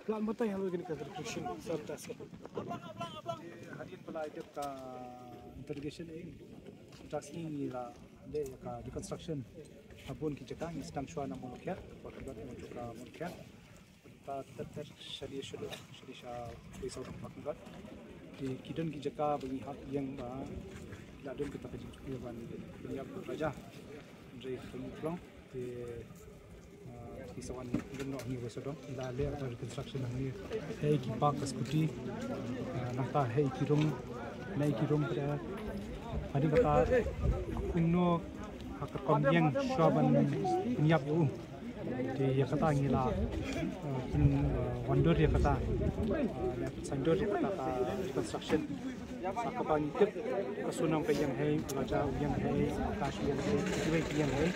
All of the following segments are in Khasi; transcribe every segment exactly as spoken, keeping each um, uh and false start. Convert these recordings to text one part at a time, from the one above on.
Plan batai halor kane ka construction sar ta sar. Hadien ba la dep ka interrogation, eh, ta sngi ngi la leh ïa ka reconstruction ha bun ki jaka. Ngi sdang shuwa na Mawlakhiat, Pakhynrot, Mawlakhiat, Mawlakhiat. Ta ter ter sha dei sha dei sha dei sha dei sha dei Pakhynrot. Te ki don ki jaka ba ngi hap ïeng ba la don kita ka jingkyrpad ban ïap Raja. Hynrei ka mut long te, ah, ki sa wan don noh ngi wei sawdong. Ngi la leh reconstruction hangne. Hei ki park ka scooty, ah, nangta hei ki rung, hei ki rung, pada hadien kata kumno ha ka rukom ïeng shuwa ban pynïap ïa u. Te ïa kata ngi la, eh, pyn, eh, wandur ïa kata, eh, la pynsaindur ïa kata ka reconstruction. Sa kaba ngi tip ka Sonam ka ïeng hei, Raja u ïeng hei, Akash u ïeng hei, kiwei ki ïeng hei.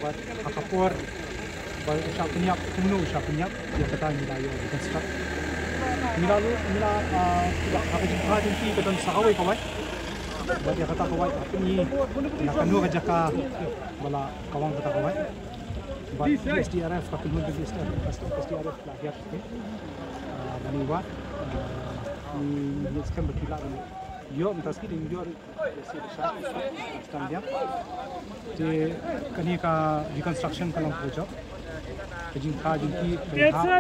Bad ha ka por ba u shah pynïap, kumno u shah pynïap, ïa kata ngi la ïoh reconstruct. Ngi la, ngi la, eh, ha ka jingkha jingkti ka don sa kawei kawei. Bad ïa kata kawei ha pynïaid na kano ka jaka ba la kawang kata kawei. Bad S D R F, ka kynhun S D R F, S D R F la hiar. Ah, ban ïa wad, ah, ngi, ngi skhem ba ki lah ban ïoh mynta sngi, dang ïoh. Te kane ka reconstruction ka long kaba jop. Ka jingkha jingkti ka long ha.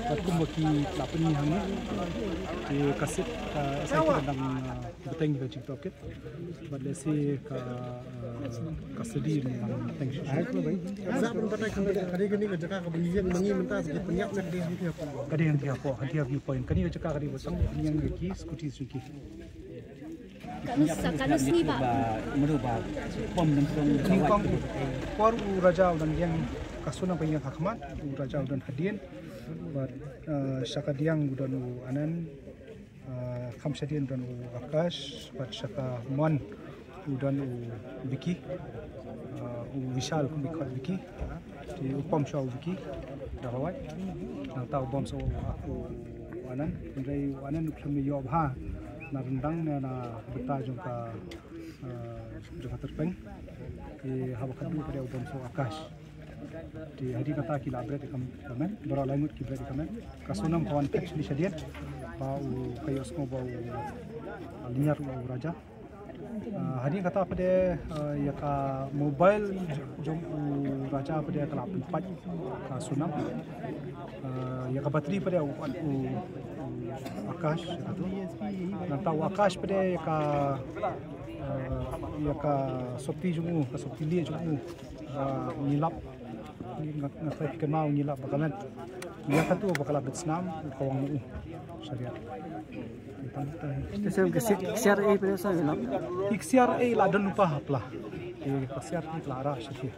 Bad kumba ki la pynïaid hangne. Te ka sit, ah, S I T ka dang, ah, bteng ka jingtohkit. Bad lehse ka, eh, ka sdang lang teng shuh. Za ban batai kane, kane, kane ka jaka kaba ngi ïeng ma ngi mynta sa ki pynïap ne ka dei hangtei hapoh? Ka dei hangtei hapoh, hangtei ha viewpoint. Kane ka jaka ka dei ba sdang pynïeng ïa ki scooty jong ki. Kano sa, kano sngi ba? Nyngkong por u Raja u dang ïeng, ka Sonam ka ïeng ha khmat, u Raja u don hadien. Bad, eh, sha ka diang u don u Anand. Ah, kham shadien u don u Akash, bad sha ka mon u don u Vicky, ah, u Vishal kum i khot Vicky, te u pom shuwa u Vicky da kawei, nangta u bom shuwa u, u, u Anand, hynrei u Anand u khlem ïoh bha na ryndang ne na bynta jong ka, ah, jong ka tyrpeng, te haba khatduh pat u bom shuwa u Akash. Te hadien kata ki la bret ïa ka, ka men, baroh lai ngut ki bret ïa ka men. Ka Sonam ka wan phet shane shadien ba u, ka ïohsngew ba u, ah, lynñiar u Raja. Ah, hadien kata pat, ah, ïa ka mobile jong u Raja pat ka la pynpait ka Sonam. Ah, ïa ka battery pat u, u, u Akash ïa katu. Nangta u Akash pat ïa ka, ah, ïa ka sopti jong u, ka sopti lieh jong u. Ba ngi lap, nga, nga trai phi kynmaw, ngi lap ba ka met. Ïa katu ba ka la bit snam, ka wang na u. Shariat. Te sa ka ksiar, ksiar ei pynlap? Ki ksiar ei la don lypa ha pla. Te ka ksiar ki la rah shati.